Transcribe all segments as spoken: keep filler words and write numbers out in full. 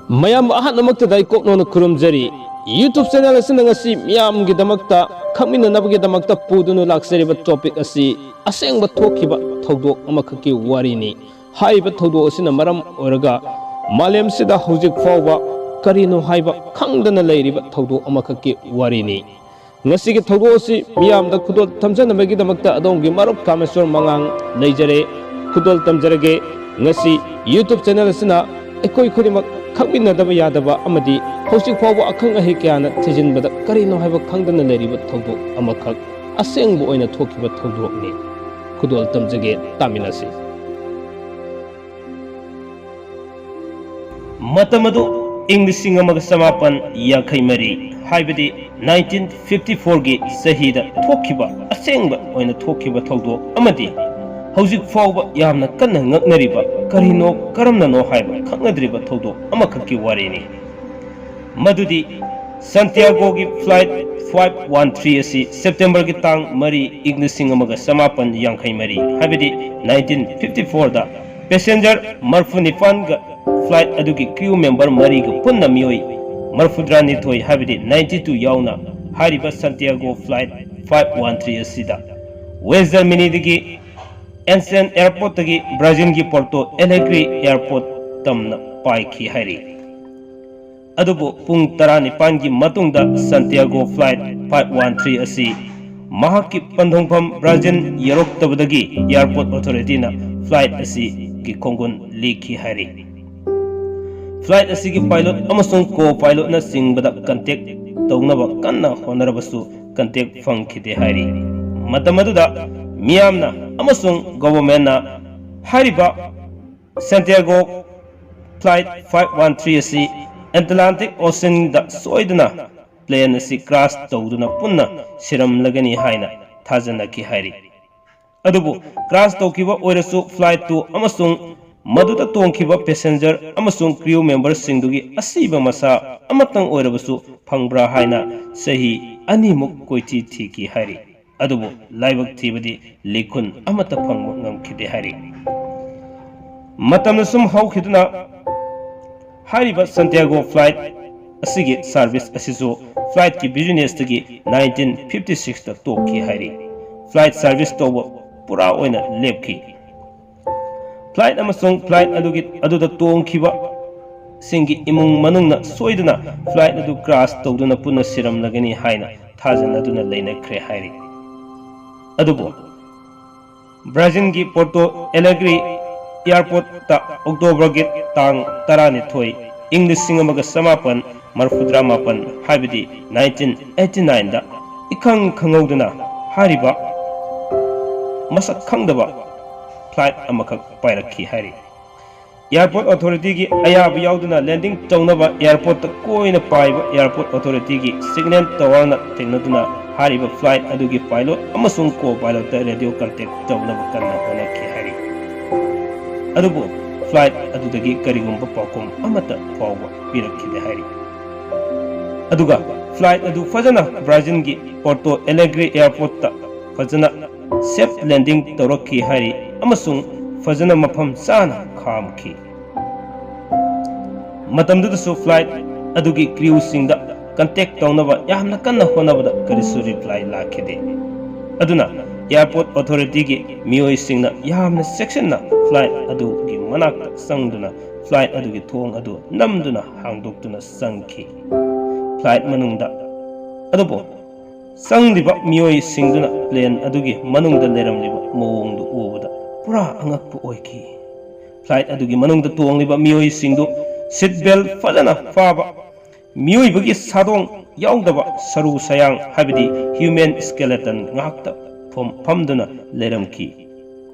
ꯃꯌꯥꯝ ꯑꯍꯥꯟꯕꯃꯛꯇꯗ ꯑꯩ ꯀꯣꯛꯅꯣꯅ ꯈꯨꯔꯨꯝꯖꯔꯤ꯫ YouTube channel ꯑꯁꯤꯅ ꯉꯁꯤ ꯃꯤꯌꯥꯝꯒꯤꯗꯃꯛꯇ ꯈꯪꯃꯤꯟꯅꯅꯕꯒꯤꯗꯃꯛꯇ ꯄꯨꯗꯨꯅ ꯂꯥꯛꯆꯔꯤꯕ topic ꯑꯁꯤ ꯑꯁꯦꯡꯕ ꯊꯣꯛꯈꯤꯕ ꯊꯧꯗꯣꯛ ꯑꯃꯈꯛꯀꯤ ꯋꯥꯔꯤꯅꯤ꯫ ꯍꯥꯏꯔꯤꯕ ꯊꯧꯗꯣꯛ ꯑꯁꯤꯅ ꯃꯔꯝ ꯑꯣꯏꯔꯒ ꯃꯥꯂꯦꯝꯁꯤꯗ ꯍꯧꯖꯤꯛ ꯐꯥꯎꯕ ꯀꯔꯤꯅꯣ ꯍꯥꯏꯕ ꯈꯪꯗꯅ ꯂꯩꯔꯤꯕ ꯊꯧꯗꯣꯛ ꯑꯃꯈꯛꯀꯤ ꯋꯥꯔꯤꯅꯤ꯫ ꯉꯁꯤꯒꯤ ꯊꯧꯗꯣꯛ ꯑꯁꯤ ꯃꯤꯌꯥꯝꯗ ꯈꯨꯗꯣꯜ ꯇꯝꯖꯅꯕꯒꯤꯗꯃꯛꯇ ꯑꯗꯣꯝꯒꯤ ꯃꯔꯨꯞ ꯀꯥꯃꯦꯁꯣꯔ ꯃꯉꯥꯡ ꯂꯩꯖꯔꯦ꯫ ꯈꯨꯗꯣꯜ ꯇꯝꯖꯔꯒꯦ꯫ ꯉꯁꯤ YouTube channel ꯑꯁꯤꯅ ꯑꯩꯈꯣꯏ ꯈꯨꯗꯤꯡꯃꯛ ꯈꯪꯃꯤꯟꯅꯗꯕ ꯌꯥꯗꯕ ꯑꯃꯗꯤ ꯍꯧꯖꯤꯛ ꯐꯥꯎꯕ ꯑꯈꯪ ꯑꯍꯩ ꯀꯌꯥꯅ ꯊꯤꯖꯤꯟꯕꯗ ꯀꯔꯤꯅꯣ ꯍꯥꯏꯕ ꯈꯪꯗꯅ ꯂꯩꯔꯤꯕ ꯊꯧꯗꯣꯛ ꯑꯃꯈꯛ, ꯑꯁꯦꯡꯕ ꯑꯣꯏꯅ ꯊꯣꯛꯈꯤꯕ ꯊꯧꯗꯣꯛꯅꯤ꯫ ꯈꯨꯗꯣꯜ ꯇꯝꯖꯒꯦ, ꯇꯥꯃꯤꯟꯅꯁꯤ꯫ ꯃꯇꯝ ꯑꯗꯨ ꯏꯪ ꯂꯤꯁꯤꯡ ꯑꯃꯒ ꯆꯃꯥꯄꯟ ꯌꯥꯡꯈꯩ ꯃꯔꯤ, ꯍꯥꯏꯕꯗꯤ nineteen fifty fourꯒꯤ ꯆꯍꯤꯗ ꯊꯣꯛꯈꯤꯕ, ꯑꯁꯦꯡꯕ ꯑꯣꯏꯅ ꯊꯣꯛꯈꯤꯕ ꯊꯧꯗꯣꯛ ꯑꯃꯗꯤ ꯍꯧꯖꯤꯛ ꯐꯥꯎꯕ ꯌꯥꯝꯅ ꯀꯟꯅ ꯉꯛꯅꯔꯤꯕ, ꯀꯔꯤꯅꯣ ꯀꯔꯝꯅꯅꯣ ꯍꯥꯏꯕ ꯈꯪꯅꯗ꯭ꯔꯤꯕ ꯊꯧꯗꯣꯛ ꯑꯃꯈꯛꯀꯤ ꯋꯥꯔꯤꯅꯤ꯫ ꯃꯗꯨꯗꯤ ꯁꯥꯟꯇꯤꯌꯥꯒꯣꯒꯤ flight five one three ꯑꯁꯤ Septemberꯒꯤ ꯇꯥꯡ ꯃꯔꯤ, ꯏꯪ ꯂꯤꯁꯤꯡ ꯑꯃꯒ ꯆꯃꯥꯄꯟ ꯌꯥꯡꯈꯩ ꯃꯔꯤ, ꯍꯥꯏꯕꯗꯤ nineteen fifty fourꯗ passenger ꯃꯔꯐꯨ ꯅꯤꯄꯥꯟꯒ flight ꯑꯗꯨꯒꯤ crew member ꯃꯔꯤꯒ ꯄꯨꯟꯅ ꯃꯤꯑꯣꯏ ꯃꯔꯐꯨꯇꯔꯥꯅꯤꯊꯣꯏ, ꯍꯥꯏꯕꯗꯤ ninety two ꯌꯥꯎꯅ ꯍꯥꯏꯔꯤꯕ ꯁꯥꯟꯇꯤꯌꯥꯒꯣ flight five one three ꯑꯁꯤꯗ West Germanyꯗꯒꯤ Essen airportꯇꯒꯤ Brazilꯒꯤ Porto Alegre airport ꯇꯝꯅ ꯄꯥꯏꯈꯤ ꯍꯥꯏꯔꯤ꯫ ꯑꯗꯨꯕꯨ ꯄꯨꯡ ꯇꯔꯥꯅꯤꯄꯥꯟꯒꯤ ꯃꯇꯨꯡꯗ ꯁꯥꯟꯇꯤꯌꯥꯒꯣ flight five one three ꯑꯁꯤ ꯃꯍꯥꯛꯀꯤ ꯄꯟꯊꯨꯡꯐꯝ Brazil ꯌꯧꯔꯛꯇꯕꯗꯒꯤ airport authorityꯅ flight ꯑꯁꯤꯒꯤ ꯈꯣꯡꯒꯨꯟ ꯂꯤꯈꯤ ꯍꯥꯏꯔꯤ꯫ Flight ꯑꯁꯤꯒꯤ pilot ꯑꯃꯁꯨꯡ co-pilotꯅ ꯆꯤꯡꯕꯗ contact ꯇꯧꯅꯕ ꯀꯟꯅ ꯍꯣꯠꯅꯔꯕꯁꯨ contact ꯐꯪꯈꯤꯗꯦ ꯍꯥꯏꯔꯤ꯫ ꯃꯇꯝ ꯑꯗꯨꯗ ꯃꯤꯌꯥꯝꯅ ꯑꯃꯁꯨꯡ governmentꯅ ꯍꯥꯏꯔꯤꯕ ꯁꯥꯟꯇꯤꯌꯥꯒꯣ flight five one three ꯑꯁꯤ Atlantic Oceanꯗ ꯁꯣꯏꯗꯅ plane ꯑꯁꯤ crash ꯇꯧꯗꯨꯅ ꯄꯨꯟꯅ ꯁꯤꯔꯝꯂꯒꯅꯤ ꯍꯥꯏꯅ ꯊꯥꯖꯅꯈꯤ ꯍꯥꯏꯔꯤ꯫ ꯑꯗꯨꯕꯨ crash ꯇꯧꯈꯤꯕ ꯑꯣꯏꯔꯁꯨ flightꯇꯨ ꯑꯃꯁꯨꯡ ꯃꯗꯨꯗ ꯇꯣꯡꯈꯤꯕ passenger ꯑꯃꯁꯨꯡ crew memberꯁꯤꯡꯗꯨꯒꯤ ꯑꯁꯤꯕ ꯃꯁꯥ ꯑꯃꯇꯪ ꯑꯣꯏꯔꯕꯁꯨ ꯐꯪꯕ꯭ꯔꯥ ꯍꯥꯏꯅ ꯆꯍꯤ ꯑꯅꯤꯃꯨꯛ ꯀꯣꯏꯊꯤ ꯊꯤꯈꯤ ꯍꯥꯏꯔꯤ꯫ ꯑꯗꯨꯕꯨ ꯂꯥꯏꯕꯛ ꯊꯤꯕꯗꯤ ꯂꯤꯈꯨꯟ ꯑꯃꯠꯇ ꯐꯪꯕ ꯉꯝꯈꯤꯗꯦ ꯍꯥꯏꯔꯤ꯫ ꯃꯇꯝꯅ ꯁꯨꯝ ꯍꯧꯈꯤꯗꯨꯅ ꯍꯥꯏꯔꯤꯕ ꯁꯟꯇꯤꯌꯥꯒꯣ flight ꯑꯁꯤꯒꯤ service ꯑꯁꯤꯁꯨ flightꯀꯤ businessꯇꯒꯤ nineteen fifty sixꯇ ꯇꯣꯛꯈꯤ ꯍꯥꯏꯔꯤ꯫ Flight service ꯇꯧꯕ ꯄꯨꯔꯥ ꯑꯣꯏꯅ ꯂꯦꯞꯈꯤ꯫ Flight ꯑꯃꯁꯨꯡ flight ꯑꯗꯨꯒꯤ, ꯑꯗꯨꯗ ꯇꯣꯡꯈꯤꯕꯁꯤꯡꯒꯤ ꯏꯃꯨꯡ ꯃꯅꯨꯡꯅ ꯁꯣꯏꯗꯅ flight ꯑꯗꯨ crash ꯇꯧꯗꯨꯅ ꯄꯨꯟꯅ ꯁꯤꯔꯝꯂꯒꯅꯤ ꯍꯥꯏꯅ ꯊꯥꯖꯅꯗꯨꯅ ꯂꯩꯅꯈ꯭ꯔꯦ ꯍꯥꯏꯔꯤ꯫ ꯑꯗꯨꯕꯨ ꯕ꯭ꯔꯥꯖꯤꯜꯒꯤ ꯄꯣꯔꯇꯣ ꯑꯦꯂꯦꯒ꯭ꯔꯤ airportꯇ Octoberꯒꯤ ꯇꯥꯡ ꯇꯔꯥꯅꯤꯊꯣꯏ, ꯏꯪ ꯂꯤꯁꯤꯡ ꯑꯃꯒ ꯆꯃꯥꯄꯟ ꯃꯔꯤꯐꯨꯇꯔꯥ ꯃꯥꯄꯟ, ꯍꯥꯏꯕꯗꯤ nineteen eighty nineꯗ ꯏꯈꯪ ꯈꯪꯍꯧꯗꯅ ꯍꯥꯏꯔꯤꯕ ꯃꯁꯛ ꯈꯪꯗꯕ flight ꯑꯃꯈꯛ ꯄꯥꯏꯔꯛꯈꯤ ꯍꯥꯏꯔꯤ꯫ Airport authorityꯒꯤ ꯑꯌꯥꯕ ꯌꯥꯎꯗꯅ landing ꯇꯧꯅꯕ airportꯇ ꯀꯣꯏꯅ ꯄꯥꯏꯕ airport authorityꯒꯤ signal towerꯅ ꯊꯦꯡꯅꯗꯨꯅ ꯍꯥꯏꯔꯤꯕ flight ꯑꯗꯨꯒꯤ pilot ꯑꯃꯁꯨꯡ co-pilotꯇ radio contact ꯇꯧꯅꯕ ꯀꯟꯅ ꯍꯣꯠꯅꯈꯤ ꯍꯥꯏꯔꯤ꯫ ꯑꯗꯨꯕꯨ flight ꯑꯗꯨꯗꯒꯤ ꯀꯔꯤꯒꯨꯝꯕ ꯄꯥꯎꯈꯨꯝ ꯑꯃꯠꯇ ꯐꯥꯎꯕ ꯄꯤꯔꯛꯈꯤꯗꯦ ꯍꯥꯏꯔꯤ꯫ ꯑꯗꯨꯒ flight ꯑꯗꯨ ꯐꯖꯅ ꯕ꯭ꯔꯥꯖꯤꯜꯒꯤ ꯄꯣꯔꯇꯣ ꯑꯦꯂꯦꯒ꯭ꯔꯤ airportꯇ ꯐꯖꯅ safe landing ꯇꯧꯔꯛꯈꯤ ꯍꯥꯏꯔꯤ ꯑꯃꯁꯨꯡ ꯐꯖꯅ ꯃꯐꯝ ꯆꯥꯅ ꯈꯥꯝꯈꯤ꯫ ꯃꯇꯝꯗꯨꯗꯁꯨ flight ꯑꯗꯨꯒꯤ crewꯁꯤꯡꯗ contact ꯇꯧꯅꯕ ꯌꯥꯝꯅ ꯀꯟꯅ ꯍꯣꯠꯅꯕꯗ ꯀꯔꯤꯁꯨ reply ꯂꯥꯛꯈꯤꯗꯦ꯫ ꯑꯗꯨꯅ airport authorityꯒꯤ ꯃꯤꯑꯣꯏꯁꯤꯡꯅ ꯌꯥꯝꯅ ꯆꯦꯛꯁꯤꯟꯅ flight ꯑꯗꯨꯒꯤ ꯃꯅꯥꯛꯇ ꯆꯪꯗꯨꯅ flight ꯑꯗꯨꯒꯤ ꯊꯣꯡ ꯑꯗꯨ ꯅꯝꯗꯨꯅ ꯍꯥꯡꯗꯣꯛꯇꯨꯅ ꯆꯪꯈꯤ꯫ Flight ꯃꯅꯨꯡꯗ, ꯑꯗꯨꯕꯨ ꯆꯪꯂꯤꯕ ꯃꯤꯑꯣꯏꯁꯤꯡꯗꯨꯅ plane ꯑꯗꯨꯒꯤ ꯃꯅꯨꯡꯗ ꯂꯩꯔꯝꯂꯤꯕ ꯃꯑꯣꯡꯗꯨ ꯎꯕꯗ ꯄꯨꯔꯥ ꯑꯉꯛꯄ ꯑꯣꯏꯈꯤ꯫ Flight ꯑꯗꯨꯒꯤ ꯃꯅꯨꯡꯗ ꯇꯣꯡꯂꯤꯕ ꯃꯤꯑꯣꯏꯁꯤꯡꯗꯨ seat belt ꯐꯖꯅ ꯐꯥꯕ, ꯃꯤꯑꯣꯏꯕꯒꯤ ꯁꯥꯗꯣꯡ ꯌꯥꯎꯗꯕ ꯁꯔꯨ ꯁꯌꯥꯡ, ꯍꯥꯏꯕꯗꯤ human skeleton ꯉꯥꯛꯇ ꯐꯝ-, ꯐꯝꯗꯨꯅ ꯂꯩꯔꯝꯈꯤ꯫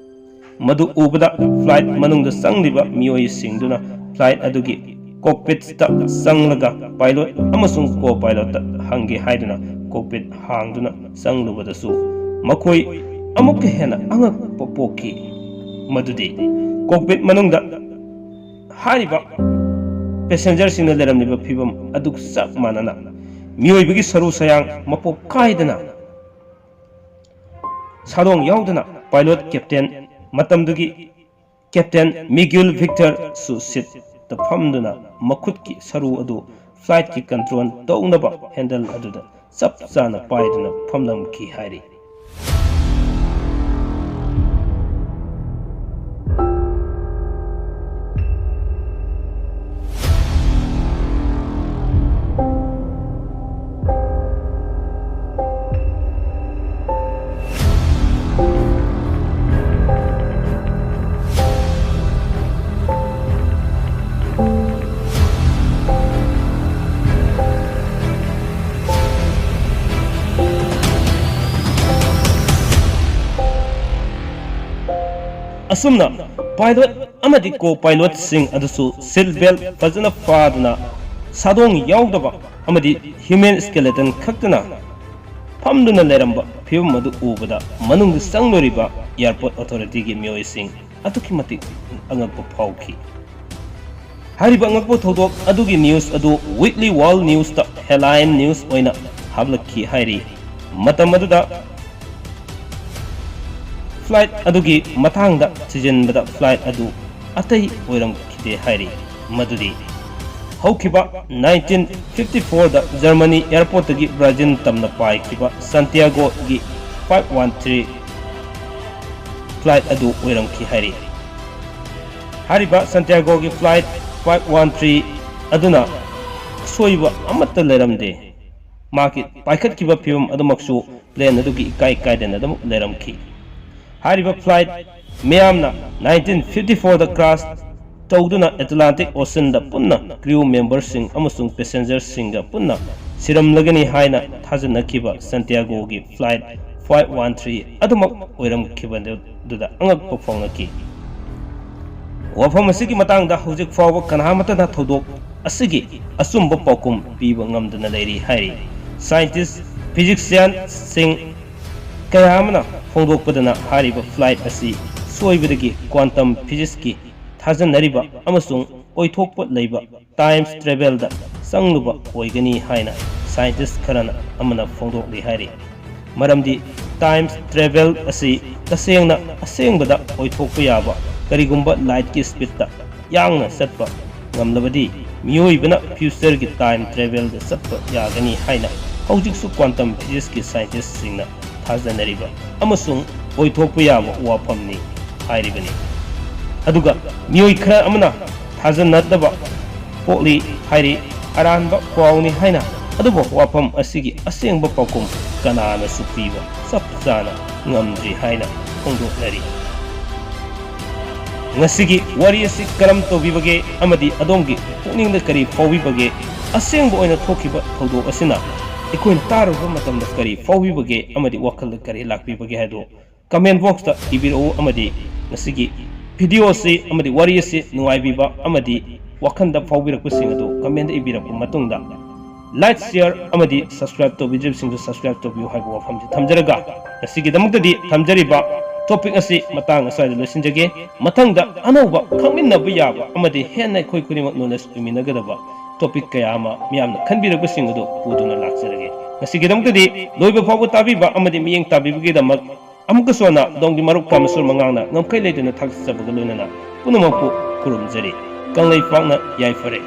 ꯃꯗꯨ ꯎꯕꯗ flight ꯃꯅꯨꯡꯗ ꯆꯪꯂꯤꯕ ꯃꯤꯑꯣꯏꯁꯤꯡꯗꯨꯅ flight ꯑꯗꯨꯒꯤ cockpitꯇ ꯆꯪꯂꯒ pilot ꯑꯃꯁꯨꯡ co-pilotꯇ ꯍꯪꯒꯦ ꯍꯥꯏꯗꯨꯅ cockpit ꯍꯥꯡꯗꯨꯅ ꯆꯪꯂꯨꯕꯗꯁꯨ ꯃꯈꯣꯏ ꯑꯃꯨꯛꯀ ꯍꯦꯟꯅ ꯑꯉꯛꯄ ꯄꯣꯛꯈꯤ꯫ ꯃꯗꯨꯗꯤ cockpit ꯃꯅꯨꯡꯗ ꯍꯥꯏꯔꯤꯕ passengerꯁꯤꯡꯅ ꯂꯩꯔꯝꯂꯤꯕ ꯐꯤꯕꯝ ꯑꯗꯨꯒ ꯆꯞ ꯃꯥꯟꯅꯅ ꯃꯤꯑꯣꯏꯕꯒꯤ ꯁꯔꯨ ꯁꯌꯥꯡ ꯃꯄꯣꯞ ꯀꯥꯏꯗꯅ, ꯁꯥꯗꯣꯡ ꯌꯥꯎꯗꯅ pilot captain, ꯃꯇꯝꯗꯨꯒꯤ captain Miguel Victorꯁꯨ seat ꯐꯝꯗꯨꯅ ꯃꯈꯨꯠꯀꯤ ꯁꯔꯨ ꯑꯗꯨ flightꯀꯤ control ꯇꯧꯅꯕ handle ꯑꯗꯨꯗ ꯆꯞ ꯆꯥꯅ ꯄꯥꯏꯗꯨꯅ ꯐꯝꯂꯝꯈꯤ ꯍꯥꯏꯔꯤ꯫ ꯑꯁꯨꯝꯅ pilot ꯑꯃꯗꯤ co-pilotꯁꯤꯡ ꯑꯗꯨꯁꯨ seat belt ꯐꯖꯅ ꯐꯥꯗꯨꯅ ꯁꯥꯗꯣꯡ ꯌꯥꯎꯗꯕ ꯑꯃꯗꯤ human skeleton ꯈꯛꯇꯅ ꯐꯝꯗꯨꯅ ꯂꯩꯔꯝꯕ ꯐꯤꯕꯝ ꯑꯗꯨ ꯎꯕꯗ ꯃꯅꯨꯡꯗ ꯆꯪꯂꯨꯔꯤꯕ airport authorityꯒꯤ ꯃꯤꯑꯣꯏꯁꯤꯡ ꯑꯗꯨꯛꯀꯤ ꯃꯇꯤꯛ ꯑꯉꯛꯄ ꯐꯥꯎꯈꯤ꯫ ꯍꯥꯏꯔꯤꯕ ꯑꯉꯛꯄ ꯊꯧꯗꯣꯛ ꯑꯗꯨꯒꯤ news ꯑꯗꯨ Weekly World Newsꯇ headline news ꯑꯣꯏꯅ ꯍꯥꯞꯂꯛꯈꯤ ꯍꯥꯏꯔꯤ꯫ ꯃꯇꯝ ꯑꯗꯨꯗ flight ꯑꯗꯨꯒꯤ ꯃꯇꯥꯡꯗ ꯊꯤꯖꯤꯟꯕꯗ flight ꯑꯗꯨ ꯑꯇꯩ ꯑꯣꯏꯔꯝꯈꯤꯗꯦ ꯍꯥꯏꯔꯤ꯫ ꯃꯗꯨꯗꯤ ꯍꯧꯈꯤꯕ nineteen fifty fourꯗ Germany airportꯇꯒꯤ Brazil ꯇꯝꯅ ꯄꯥꯏꯈꯤꯕ Santiagoꯒꯤ five one three flight ꯑꯗꯨ ꯑꯣꯏꯔꯝꯈꯤ ꯍꯥꯏꯔꯤ꯫ ꯍꯥꯏꯔꯤꯕ Santiagoꯒꯤ flight five one three ꯑꯗꯨꯅ ꯑꯁꯣꯏꯕ ꯑꯃꯠꯇ ꯂꯩꯔꯝꯗꯦ꯫ ꯃꯍꯥꯛꯀꯤ ꯄꯥꯏꯈꯠꯈꯤꯕ ꯐꯤꯕꯝ ꯑꯗꯨꯃꯛꯁꯨ plane ꯑꯗꯨꯒꯤ ꯏꯀꯥꯏ ꯀꯥꯏꯗꯅ ꯑꯗꯨꯃꯛ ꯂꯩꯔꯝꯈꯤ꯫ ꯍꯥꯏꯔꯤꯕ flight ꯃꯤꯌꯥꯝꯅ nineteen fifty fourꯗ crash ꯇꯧꯗꯨꯅ Atlantic Oceanꯗ ꯄꯨꯟꯅ crew memberꯁꯤꯡ ꯑꯃꯁꯨꯡ passengerꯁꯤꯡꯒ ꯄꯨꯟꯅ ꯁꯤꯔꯝꯂꯒꯅꯤ ꯍꯥꯏꯅ ꯊꯥꯖꯅꯈꯤꯕ Santiagoꯒꯤ flight five one three ꯑꯗꯨꯃꯛ ꯑꯣꯏꯔꯝꯈꯤꯕꯗꯨꯗ ꯑꯉꯛꯄ ꯐꯥꯎꯅꯈꯤ꯫ ꯋꯥꯐꯝ ꯑꯁꯤꯒꯤ ꯃꯇꯥꯡꯗ ꯍꯧꯖꯤꯛ ꯐꯥꯎꯕ ꯀꯅꯥꯃꯠꯇꯅ ꯊꯧꯗꯣꯛ ꯑꯁꯤꯒꯤ ꯑꯆꯨꯝꯕ ꯄꯥꯎꯈꯨꯝ ꯄꯤꯕ ꯉꯝꯗꯅ ꯂꯩꯔꯤ ꯍꯥꯏꯔꯤ꯫ Scientist, physicianꯁꯤꯡ ꯀꯌꯥ ꯑꯃꯅ ꯐꯣꯡꯗꯣꯛꯄꯗꯅ ꯍꯥꯏꯔꯤꯕ flight ꯑꯁꯤ ꯁꯣꯏꯕꯗꯒꯤ quantum physicsꯀꯤ ꯊꯥꯖꯅꯔꯤꯕ ꯑꯃꯁꯨꯡ ꯑꯣꯏꯊꯣꯛꯄ ꯂꯩꯕ time travelꯗ ꯆꯪꯂꯨꯕ ꯑꯣꯏꯒꯅꯤ ꯍꯥꯏꯅ scientist ꯈꯔꯅ ꯑꯃꯅ ꯐꯣꯡꯗꯣꯛꯂꯤ ꯍꯥꯏꯔꯤ꯫ ꯃꯔꯝꯗꯤ time travel ꯑꯁꯤ ꯇꯁꯦꯡꯅ ꯑꯁꯦꯡꯕꯗ ꯑꯣꯏꯊꯣꯛꯄ ꯌꯥꯕ ꯀꯔꯤꯒꯨꯝꯕ lightꯀꯤ speedꯇ ꯌꯥꯡꯅ ꯆꯠꯄ ꯉꯝꯂꯕꯗꯤ ꯃꯤꯑꯣꯏꯕꯅ future ꯒꯤ time travel ꯗ ꯆꯠꯄ ꯌꯥꯒꯅꯤ ꯍꯥꯏꯅ ꯍꯧꯖꯤꯛꯁꯨ quantum physics ꯀꯤ scientist ꯁꯤꯡꯅ ꯊꯥꯖꯅꯔꯤꯕ ꯑꯃꯁꯨꯡ ꯑꯣꯏꯊꯣꯛꯄ ꯌꯥꯕ ꯋꯥꯐꯝꯅꯤ ꯍꯥꯏꯔꯤꯕꯅꯤ꯫ ꯑꯗꯨꯒ ꯃꯤꯑꯣꯏ ꯈꯔ ꯑꯃꯅ ꯊꯥꯖꯅꯗꯕ ꯄꯣꯛꯂꯤ ꯍꯥꯏꯔꯤ, ꯑꯔꯥꯟꯕ ꯄꯥꯎꯅꯤ ꯍꯥꯏꯅ꯫ ꯑꯗꯨꯕꯨ ꯋꯥꯐꯝ ꯑꯁꯤꯒꯤ ꯑꯁꯦꯡꯕ ꯄꯥꯎꯈꯨꯝ ꯀꯅꯥꯅꯁꯨ ꯄꯤꯕ ꯆꯞ ꯆꯥꯅ ꯉꯝꯗ꯭ꯔꯤ ꯍꯥꯏꯅ ꯐꯣꯡꯗꯣꯛꯅꯔꯤ꯫ ꯉꯁꯤꯒꯤ ꯋꯥꯔꯤ ꯑꯁꯤ ꯀꯔꯝ ꯇꯧꯕꯤꯕꯒꯦ ꯑꯃꯗꯤ ꯑꯗꯣꯝꯒꯤ ꯄꯨꯛꯅꯤꯡꯗ ꯀꯔꯤ ꯐꯥꯎꯕꯤꯕꯒꯦ? ꯑꯁꯦꯡꯕ ꯑꯣꯏꯅ ꯊꯣꯛꯈꯤꯕ ꯊꯧꯗꯣꯛ ꯑꯁꯤꯅ ꯑꯩꯈꯣꯏꯅ ꯇꯥꯔꯨꯕ ꯃꯇꯝꯗ ꯀꯔꯤ ꯐꯥꯎꯕꯤꯕꯒꯦ ꯑꯃꯗꯤ ꯋꯥꯈꯜꯗ ꯀꯔꯤ ꯂꯥꯛꯄꯤꯕꯒꯦ ꯍꯥꯏꯕꯗꯨ comment box ꯇ ꯏꯕꯤꯔꯛꯎ꯫ ꯑꯃꯗꯤ ꯉꯁꯤꯒꯤ video ꯑꯁꯤ ꯑꯃꯗꯤ ꯋꯥꯔꯤ ꯑꯁꯤ ꯅꯨꯡꯉꯥꯏꯕꯤꯕ ꯑꯃꯗꯤ ꯋꯥꯈꯜꯗ ꯐꯥꯎꯕꯤꯔꯛꯄꯁꯤꯡ ꯑꯗꯨ comment ꯇ ꯏꯕꯤꯔꯛꯄ ꯃꯇꯨꯡꯗ like, share ꯑꯃꯗꯤ subscribe ꯇꯧꯕꯤꯗ꯭ꯔꯤꯕꯁꯤꯡꯁꯨ subscribe ꯇꯧꯕꯤꯌꯨ ꯍꯥꯏꯕ ꯋꯥꯐꯝꯁꯤ ꯊꯝꯖꯔꯒ, ꯉꯁꯤꯒꯤꯗꯃꯛꯇꯗꯤ ꯊꯝꯖꯔꯤꯕ topic ꯑꯁꯤ ꯃꯇꯥꯡ ꯑꯁ꯭ꯋꯥꯏꯗ ꯂꯣꯏꯁꯤꯟꯖꯒꯦ꯫ ꯃꯊꯪꯗ ꯑꯅꯧꯕ ꯈꯪꯃꯤꯟꯅꯕ ꯌꯥꯕ ꯑꯃꯗꯤ ꯍꯦꯟꯅ ꯑꯩꯈꯣꯏ ꯈꯨꯗꯤꯡꯃꯛ knowledge ꯑꯣꯏꯃꯤꯟꯅꯒꯗꯕ topic ꯀꯌꯥ ꯑꯃ ꯃꯤꯌꯥꯝꯅ ꯈꯟꯕꯤꯔꯛꯄꯁꯤꯡ ꯑꯗꯨ ꯄꯨꯗꯨꯅ ꯂꯥꯛꯆꯔꯒꯦ꯫ ꯉꯁꯤꯒꯤꯗꯃꯛꯇꯗꯤ ꯂꯣꯏꯕ ꯐꯥꯎꯕ ꯇꯥꯕꯤꯕ ꯑꯃꯗꯤ ꯃꯤꯠꯌꯦꯡ ꯇꯥꯕꯤꯕꯒꯤꯗꯃꯛ ꯑꯃꯨꯛꯀꯁꯨ ꯍꯟꯅ ꯑꯗꯣꯝꯒꯤ ꯃꯔꯨꯞ ꯀꯥꯃꯦꯁꯣꯔ ꯃꯉꯥꯡꯅ ꯉꯝꯈꯩ ꯂꯩꯇꯅ ꯊꯥꯒꯠꯆꯕꯒ ꯂꯣꯏꯅꯅ ꯄꯨꯝꯅꯃꯛꯄꯨ ꯈꯨꯔꯨꯝꯖꯔꯤ꯫ ꯀꯪꯂꯩꯄꯥꯛꯅ ꯌꯥꯏꯐꯔꯦ꯫